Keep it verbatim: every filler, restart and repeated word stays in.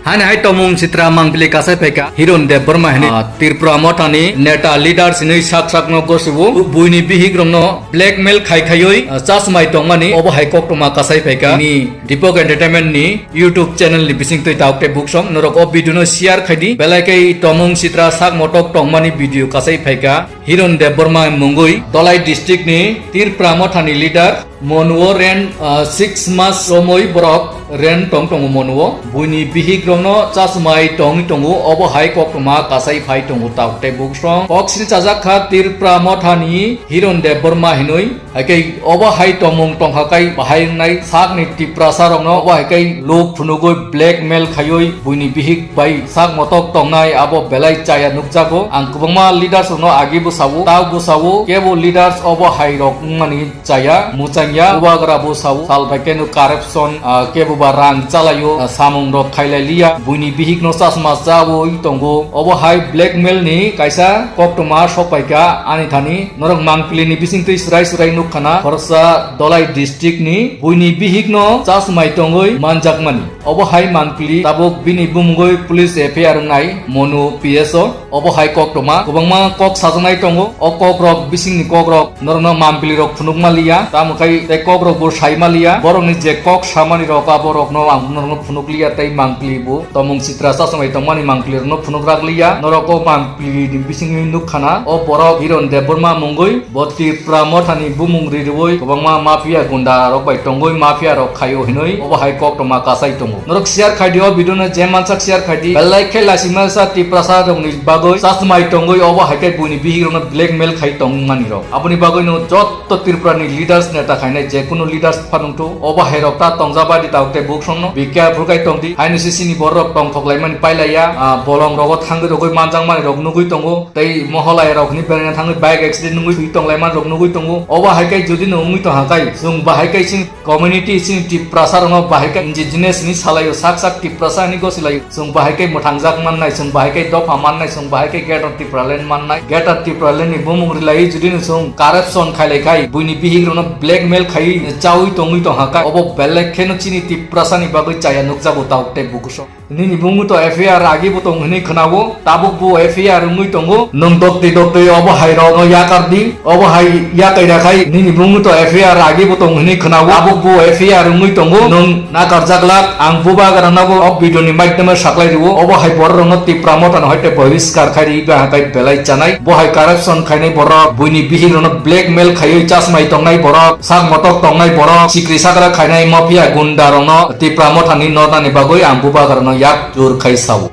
Ani hai tomung sitra mangpili kasai phaika Hiron Debbarma hinwi, ah, Tripura mothani neta leaders hinwi sak sakno gosibo, buini bihikrokno blackmail khai khaiwi, ah, chasmai tongmani obo hai koktwma kasai phaika ni Deepak Entertainment ni YouTube channel ni bisingtwi tauk tei buksong norok o video no share khaidi, belai khe tomung sitra sak motok tongmani video kasai phaika Hiron Debbarma mungwi Dhalai district ni Tripura mothani leader Monuo rent, ah, six mas romwi borok rent tong tongo Monuo. Buini bihikrokno chasmai tongwi tongo, obo hai koktwma kasai phai tongo tauk tei buksong. Kok sil chajak kha Tripura mothani Hiron Debbarma hinwi. Haikhe obo hai tongmung tongkha kai bahai wngnai sakni Tiprasa rokno obo haikhe luk phunugwi blackmail khaiwi buini bihik bai sak motok tongnai abo belai chaya nukjago. Ang kwbangma leaders rokno agi bwsao, tau bwsao kebo leaders obo hai rok wngmani chaya, muchangya, bubagra bwsao, sal bai khe no corruption, ah, kebo ba rang chalaio, ah, samung rok khailai liya, buini bihik no chasma chawi tongo. Obo hai blackmail ni kaisa koktwma sok paikha ani thani. Norok mangpili ni bisingtwi swrai swrai nuk khana, khoroksa Dhalai district ni buini bihik no chasmai tongwi manjakmani. Obo hai mangpili tabuk bini bumungwi police F I R wngnai Monu P S O. Obo hai koktwma kwbangma kok sajaknai tongo. O kokrok bisingni kokrok norokno mangpili rok phunukma liya, tamo khai tei kokrok bo saima liya. Borokni je kok samani rok aborokno ang norokno phunuk liya tei mangpili bo tomung sitra chasmai tongmani mangpili rokno phunuk rak liya. Norok o mangpili ni bisingni nuk khana o borok Hiron Debbarma mungwi bo Tripura mothani bumung riwi kwbangma mafia gunda rok bai tongwi mafia rok khaio hinwi obo hai koktwma kasai tongo. Norok share khaidi o video no je mansak share khaidi. Belai khe lasimasa Tiprasa rokni bagwi chasmai tongwi obo hai khe buini bihik rokno blackmail khai tongmani rok. Aboni bagwi no jotto Tripura ni leaders neta khainai je kunu leaders phanungthu obo hai rok ta tongja bai di tauk tei buksong no be careful khai tongdi. Haino sisi ni borok rok tongthok laimani pailaiya, ah, bolong rogo thangwi rogwi manjakmani rok nugwi tongo. Tei moholai rok ni belai thangwi bike accident nugwi tonglaimani rok nugwi tongo. Obo hai khe jodi no wngwi tongha khai chwng bahai khe chini community chini Tiprasa rokno bahai khe indigenous ni salaio sak sak Tiprasa ni gosilaio. Chwng bahai khe mwthangjak mannai, chwng bahai khe dopha mannai, chwng bahai khe Greater Tipraland mannai. Greater Tipraland ni bumung rilai jodi no chwng corruption khailai khai buini bihik rokno blackmail khai chawi tongwi tongha khai obo belai kheno chini Tiprasa ni bagwi chaya nukjago tauk tei bukuso. Nini bumung to F I R agi bo tong hinwi khwnao, tabuk bo F I R wngwi tongo. Nwng doktwi doktwi obo hai rok no yakar di, obo hai yakai rakhai nini bumung to F I R agi bo tong hinwi khwnao, tabuk bo F I R wngwi tongo. Nwng nakarjak lak, ang bubagra no bo o video ni maidhyame saklai rio, obo hai borok rok no Tipra Motha no hoite boriskar khai ri ba hakai belai chanai, bo hai corruption khainai borok, buini bihik rok no blackmail khaiwi chasmai tongnai borok, sak motok tongnai borok, sikri sakra khainai mafia gunda rok no Tipra Motha ni notani bagwi ang bubagra no yak jur khai sao.